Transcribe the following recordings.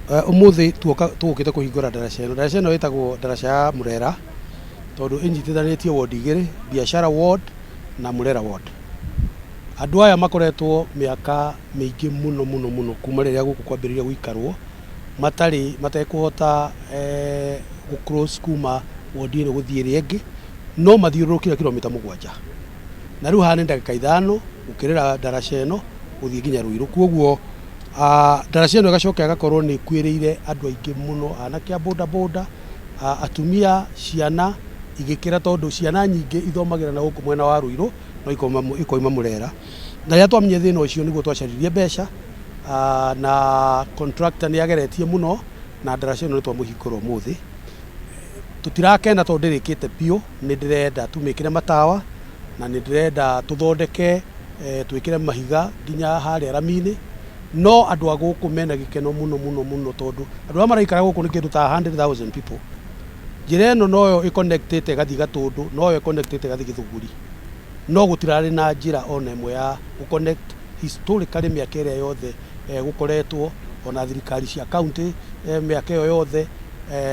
Umuthi tuoka tũgũkĩte kũhingũra ndaraca ĩno. Ndaraca ĩno ĩtagwo ndaraca ya Murera tondũ ĩnyitithanĩtie ward igĩrĩ, Biashara ward na Murera ward. Andũ aya makoretwo mĩaka mĩingĩ mũno mũno mũno kuma rĩrĩa gũkũ kwambĩrĩria gũikarwo matarĩ matekũhota gũ cross kuma ward ĩno gũthiĩ ĩrĩa ĩngĩ, no mathiũrũrũkire kilomita 7, na rĩu haha nĩ ndagĩka 5 gũkĩrĩra ndaraca ĩno gũthiĩ nginya Ruiru. Koguo ndaraca ĩno ĩgacoka ĩgakorwo nĩ ĩkuĩrĩire andũ aingĩ mũno, anake a boda boda, atumia, ciana igĩkĩra, tondũ ciana nyingĩ ithomagĩra na gũkũ mwena wa Ruiru no ikoima Murera. Na rĩrĩa twamenyire thĩna ũcio, nĩguo twacaririe mbeca, na contractor nĩ ageretie mũno na ndaraca ĩno nĩ twamũhingũra ũmũthĩ. Tũtirakena tondũ ndĩrĩkĩte biũ, nĩ ndĩrenda tũmĩkĩre matawa na nĩ ndĩrenda tũthondeke, twĩkĩre mahiga nginya harĩa rami-inĩ, no andũ a gũkũ mena gĩkeno mũno mũno mũno tondũ andũ arĩa maraikara gũkũ nĩ kĩndũ ta 100,000 people. Njĩra ĩno noyo ĩconnectĩte ĩgathiĩ Gatũndũ, noyo ĩconnectĩte ĩgathiĩ Gĩthũngũri, no gũtirarĩ na njĩra ona ĩmwe ya gũconnect historically mĩaka ĩrĩa yothe gũkoretwo ona thirikari cia county, mĩaka ĩyo yothe,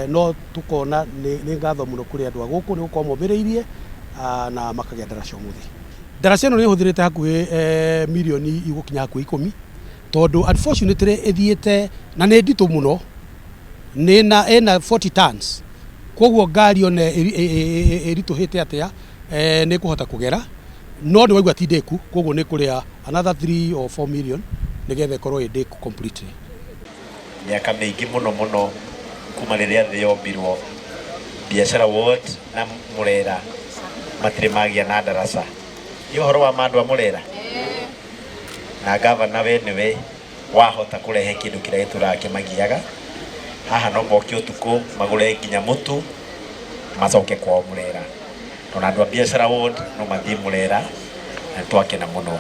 no tũkona nĩ ngatho mũno kũrĩ andũ a gũkũ nĩ gũkorwo momĩrĩirie na makagĩa ndaraca ũmũthĩ. Ndaraca ĩno nĩ ĩhũthĩrĩte hakuhĩ mirioni igũkinya hakuhĩ 10, tondũ unfortunately ĩthiĩte na nĩ nditũ mũno, nĩ na ĩna 40 tons, koguo ngari ona ĩritũhĩte atĩa nĩ ĩkũhota kũgera, no nĩ waigua ti ndĩku, koguo nĩ kũrĩa another 3 or 4 million nĩgetha ĩkorwo ĩ ndĩku completely. Mĩaka mĩingĩ mũno mũno kuma rĩrĩa thĩ yombirwo, Biashara ward na Murera matirĩ magĩa na ndaraca. Nĩ ũhoro wa ma, andũ a Murera? Na gavana we nĩwe wahota kũrehe kĩndũ kĩrĩa gĩtũraga kĩmagiaga haha. No moke ũtukũ magũre nginya mũtu macoke kwao Murera, ona andũ a Biashara ward no mathiĩ Murera, na nĩ twakena mũno.